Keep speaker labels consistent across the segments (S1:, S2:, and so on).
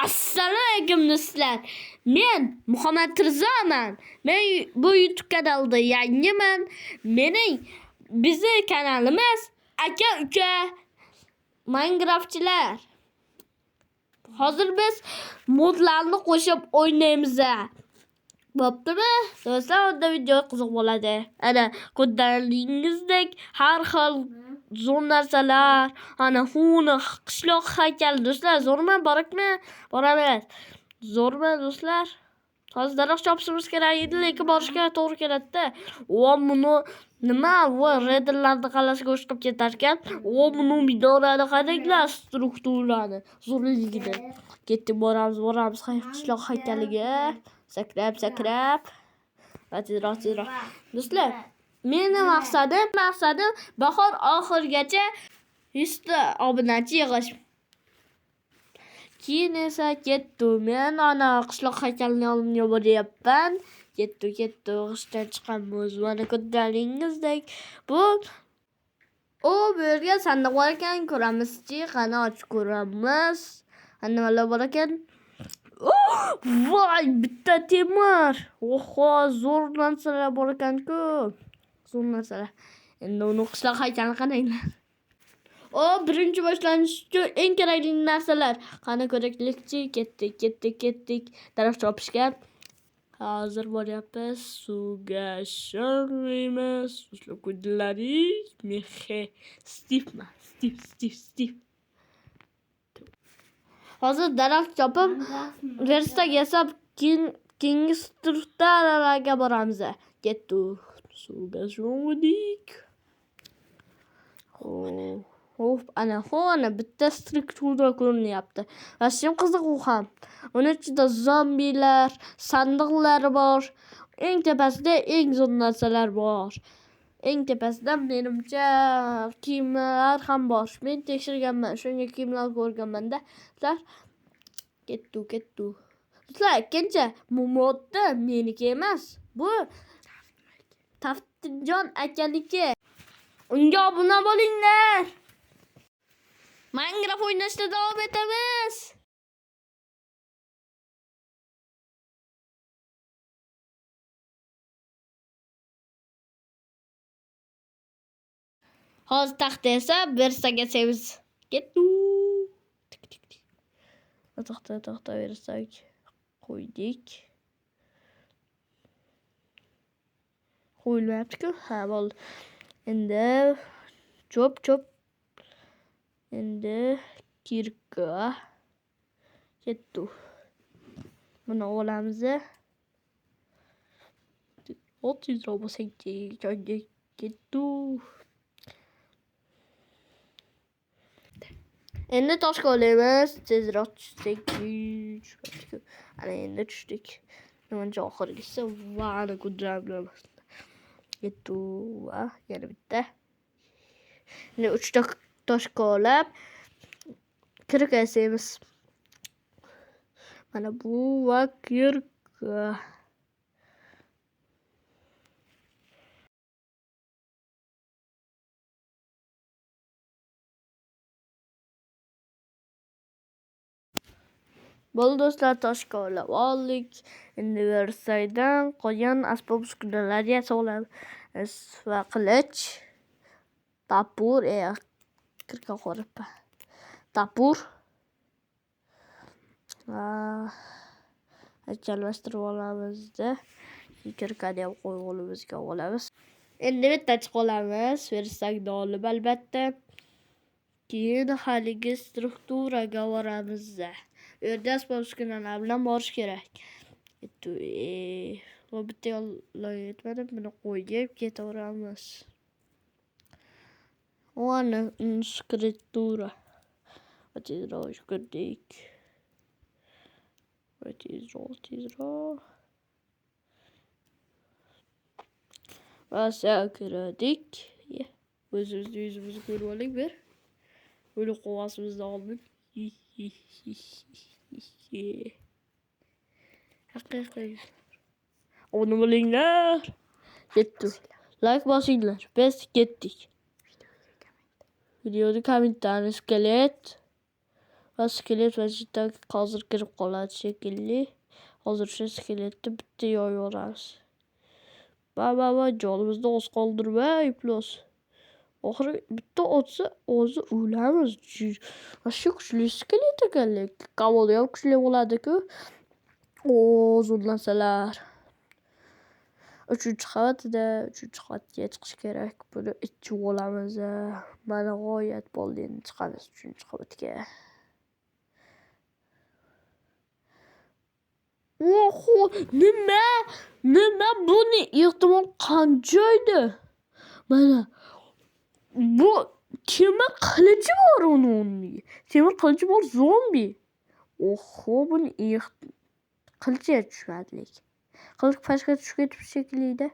S1: Assalomu alaykum do'stlar. Men Muhammad Rizoman. Men bu YouTube kanalida yangiman. Mening bizni kanalimiz aka uka Minecraftchilar. Hozir biz modlarni qo'shib o'ynaymiz. Bo'ptimi? Do'stlar, unda video qiziq bo'ladi. Ana ko'rganingizdek har xil zo'r narsalar, ana xuni qishloq haykali do'stlar, zo'rmi, borikmi? Boramiz. Zo'rmi do'stlar? Hozir daraxt chopishimiz kerak edi, lekin borishga to'g'ri keladi-da. O, buni nima? Bu rederlarni qalasiga o'xshab ketar ekan. O, buni minorani qaranglar, strukturani, zo'rligini. Ketdik, boramiz, boramiz qishloq haykaliga. Sakrab, sakrab. Va tezroq, tezroq. Do'stlar, meni maqsadim bahor oxirigacha 100 ta obunachi yig'ish. Keyin esa ketdim. Men ana qishloq haykalini oldinga boryapman. Ketdi, ketdi. G'ishtdan chiqamiz. Mana ko'rganingizdek bu bu yerga sandiq bor ekan, ko'ramizchi, qani ochib ko'ramiz. Nimalar bor ekan? Voy, bitta temir. Oho, zo'r narsalar bor ekan-ku. Zo'r narsalar. Endi uni qishloq haykalini qaranglar. O, birinchi boshlanish uchun eng kerakli narsalar. Qani ko'raylikchi, ketdik, ketdik, ketdik. Daraxt chopishga. Hozir boryapmiz. Suvga sho'ng'iymiz. Do'stlar, ko'rdilaring? Mehe, Stivmi? Stiv, Stiv, Stiv. Hozir daraxt chopib, verstak yasab, keyingi strukturalarga boramiz. Ketdik. Suvga sho'ng'idik. Hop, ana xona bitta struktura ko'rinyapti. Vashim qiziq u ham. Uni ichida zombilar, sandiqlar bor. Eng tepasida eng zo'r narsalar bor. Eng tepasida menimcha kiyimlar ham bor. Men tekshirganman, shunga kiyimlar ko'rganman-da. Sizlar ketdi, ketdi. Sizlar ikkinchi bu modda meniki emas. Bu Taftinjon akaniki. Unga obuna bo'linglar. Minecraft o'ynashda davom etamiz. Hozir taxta esa versak yasaymiz. Ketdi. Tik tik tik. Taxta, taxta versak qo'ydik. Qo'yilmayapti-ku. Ha, bo'ldi. Endi cho'p, cho'p. Endi kirka. Ketdi. Buni olamiz. Tezroq bo'lsak joyga ketdi. Endi toshga olamiz. Tezroq tushsak, tushmayapti-ku. Ana endi tushdik. Nimancha oxirgisi va ana ko'taramiz. Ketdi va yana bitta. Endi 3 ta toshga olib kirka yasaymiz. Mana bu va kirka. Bo'ldi do'stlar, toshga olib oldik. Endi versaydan qolgan asbob uskunalar yasab olamiz va qilich, tapur, kirka qo'ribman. Tapur. Va almashtirib olamizda. Kirkani ham qo'limizga olamiz. Endi bitta chiqib olamiz, versakni olib albatta. Keyin haligi strukturaga boramiz. U yerda asbob uskunalar bilan borish kerak. Bu bitta yo'lga yetmadim, buni qo'yib ketaveramiz. Ana struktura. Va tezroq yugurdik. Va tezroq, tezroq. Va sakradik. O'zimizni yuzimizni ko'rib oling bir. O'lik qog'ozimizni oldim. Haqiqiy. Obuna bo'linglar. Ketdi. Like bosinglar. Biz ketdik. Videoda kommentariy skelet. Va skelet va hozir kirib qoladi shekilli. Hozir o'sha skeletni bitta yoyib yuboramiz. Va va va jonimizni oz qoldirmay iflos. Oxiri bitta otsa o'zi o'lamiz. Shu kuchli skelet ekan lekin. Komanda ham kuchli bo'ladi-ku. O, zo'r narsalar. 3-qavatida, 3-qavatga chiqish kerak. Buni ichib olamiz. Mana g'oyat bo'ldi, endi chiqamiz 3-qavatga. Oho, nima? Nima buni ehtimol qancha edi? Mana bu temir qilichi bor uni o'rniga. Temir qilichi bor zombi. Oho, buni qilichi tushmadi lekin. Qilich pastga tushib ketib shekilli-da.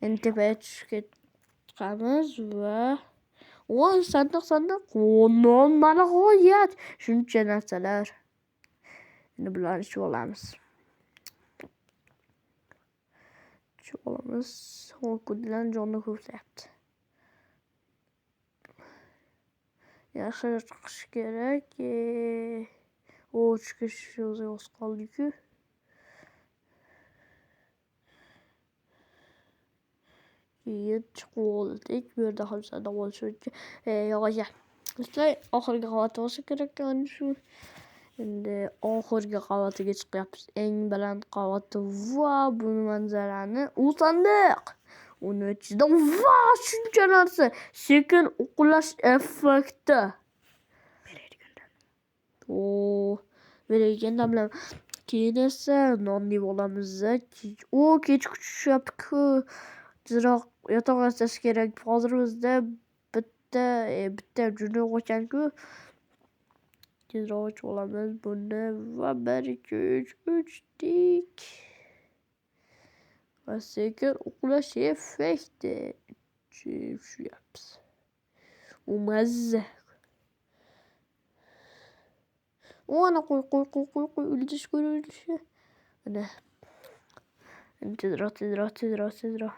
S1: Endi tepaga tushib ketamiz va o, sandiq, sandiq. O, non, mana g'oyat. Shuncha narsalar. Endi bularni ichib olamiz. Ichib olamiz. O, kunlar jonni ko'rsatdi. Yaxshi chiqish kerak. O, chiqish o'zi oz qoldi-ku. Keyin chiqib oldik. Bu yerda ham sandiq bo'lishi mumkin. Yo'q ekan. Do'stlar, oxirgi qavat bo'lsa kerak ana shu. Endi oxirgi qavatiga chiqyapmiz. Eng baland qavati va bu manzarani u sandiq. Uni ichida va shuncha narsa. Sekin uxlash effekti. O, beradigan damlar. Keyin esa non yeb olamiz. O, kech tushyapti-ku. Tezroq yotoq yasash kerak. Hozir bizda bitta juni yo'q ekan-ku. Tezroq ochib olamiz buni va 1 2 3 3 tik. Va sekin uxlash effekti. Tushyapmiz. U mazza. O, ana qo'y, qo'y, qo'y, qo'y, qo'y, o'ldish, qo'y, o'ldish. Ana. Endi tezroq, tezroq, tezroq, tezroq.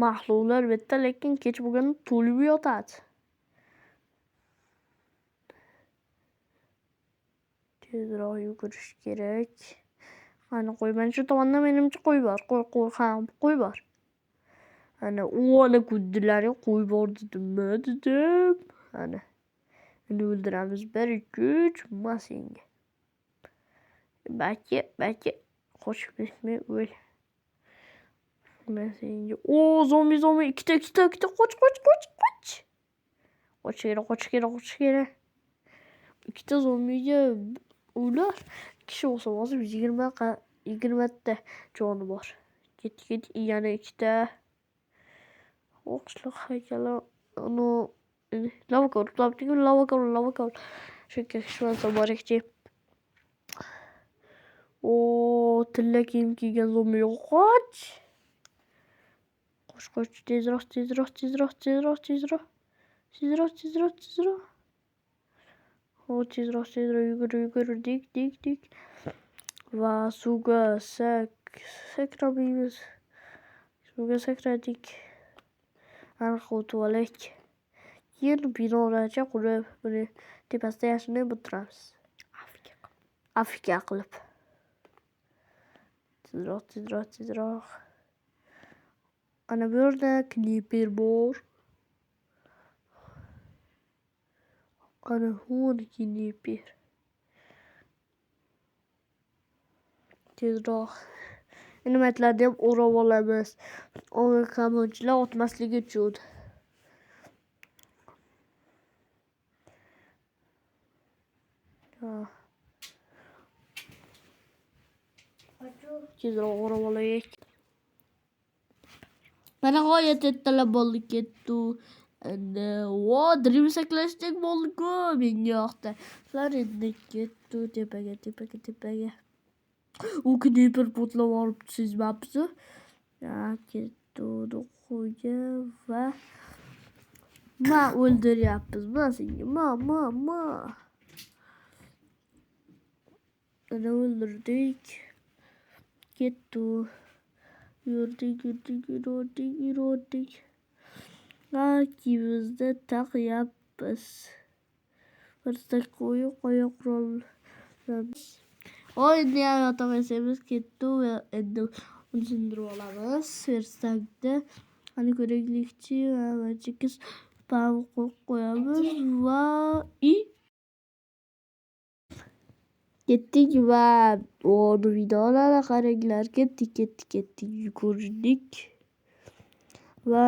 S1: Maxluqlar bitta, lekin kech bo'lganda to'lib yotadi. Tezroq yugurish kerak. Qani qo'y, mana shu tomonda menimcha qo'y bor. Qo'y, qo'y, ha, qo'y bor. Ana, u ana kuddilarni qo'y bor dedimmi, dedim. Ana. Endi o'ldiramiz. 1 2 3, ma senga. Balki, balki qochib ketmay o'l. Men senga. O, zombi, zombi, ikkita, ikkita, ikkita, qoch, qoch, qoch, qoch. Qoch kerak, qoch kerak, qoch kerak. Ikkita zombiga ular kishi bo'lsa hozir 20ta joni bor. Ket, ket, yana ikkita. O, qishloq haykali, uni lava ko'rib topdik, lava ko'rib, lava ko'rib. Shu kishi bor ekan. O, tilla kiyim kiygan zombi yo'q. Qoch. Qoch, qoch, tezroq, tezroq, tezroq, tezroq, tezroq. Tezroq, tezroq, tezroq. O, tezroq, tezroq yugur, yugur, dik, dik, dik. Va suvga sakramaymiz. Suvga sakradik. Aniq o'tib olaylik. Keyin binolarcha qurib, buni tepasida yashinib o'tiramiz. Afrika qilib. Tezroq, tezroq, tezroq. Ana bu yerda kliper bor. Ana hon kliper. Tezroq. Nimatlarni ham o'rab olamiz. Kamonchilar otmasligi uchun. Tezroq o'rab olaylik. Mana g'oyat ertalab bo'ldi ketdi. Endi vo, dream saklashdek bo'ldi-ku menga yoqdi. Ular endi ketdi tepaga, tepaga, tepaga. U kniper potlab olib sezmabsiz. Ya ketdi qo'yga va ma o'ldiryapmiz. Ma senga, ma, ma, ma. Ana o'ldirdik. Ketdi. Yurdik, yurdik, yurdik, yurdik. Ha, kiyimimizni taqyapmiz. Versak qo'yib qo'ya qurollanamiz. Voy, endi ham yotoq yasaymiz ketdi va endi uni sindirib olamiz. Versakni qani ko'raylikchi va chekis pam qo'yib qo'yamiz va i ketdik va uni videolarni qaranglar. Ketdik, ketdik, ketdik, yugurdik. Va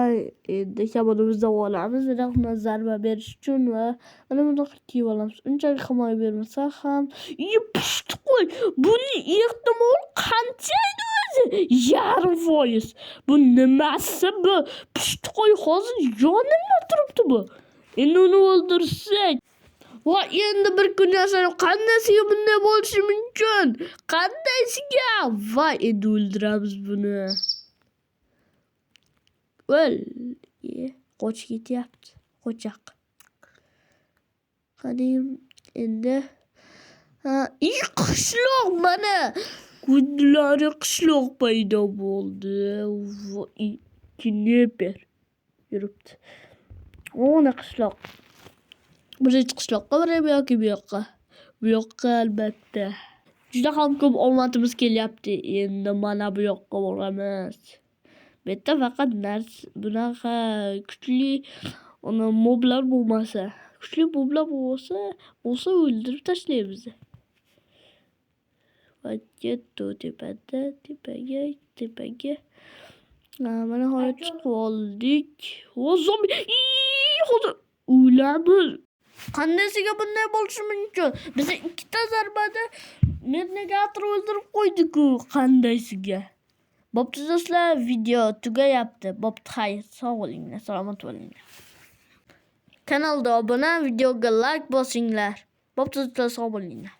S1: endi kamonimizdan olamiz, biroq zarba berish uchun va mana bunaqa kiyib olamiz. Unchalik himoya bermasa ham, pushti qo'y. Buni ehtimol qancha edi o'zi? 0,5%. Bu nimasi bu? Pushti qo'y hozir yonimda turibdi bu. Endi uni o'ldirsak. Va endi bir kun yashaylik. Qandaysiga bunday bo'lishi mumkin? Qandaysiga? Va endi o'ldiramiz buni. O'l. Qochib ketyapti. Qochoq. Qani endi. Ha, qishloq mana. Kunlari qishloq paydo bo'ldi. Voy, kneper yuribdi. Ona qishloq. Birinchi qishloqqa boraymi yoki bu yoqqa? Bu yoqqa albatta. Juda ham ko'p omadimiz kelyapti. Endi mana bu yoqqa boramiz. Bu yerda faqat bunaqa kuchli uni moblar bo'lmasa, kuchli moblar bo'lsa o'ldirib tashlaymiz. Va ketdi tepada, tepaga, tepaga. Mana hozir chiqib oldik. O zombi. Hozir o'lamiz. Qandaysiga bunday bo'lishi mumkin? Biza ikkita zarbada Mernegator o'ldirib qo'ydi-ku qandaysiga. Bo'pti do'stlar, video tugayapti. Bo'pti, xayr, sog' bo'linglar, salomat bo'linglar. Kanalga obuna, videoga like bosinglar. Bo'pti do'stlar, sog' bo'linglar.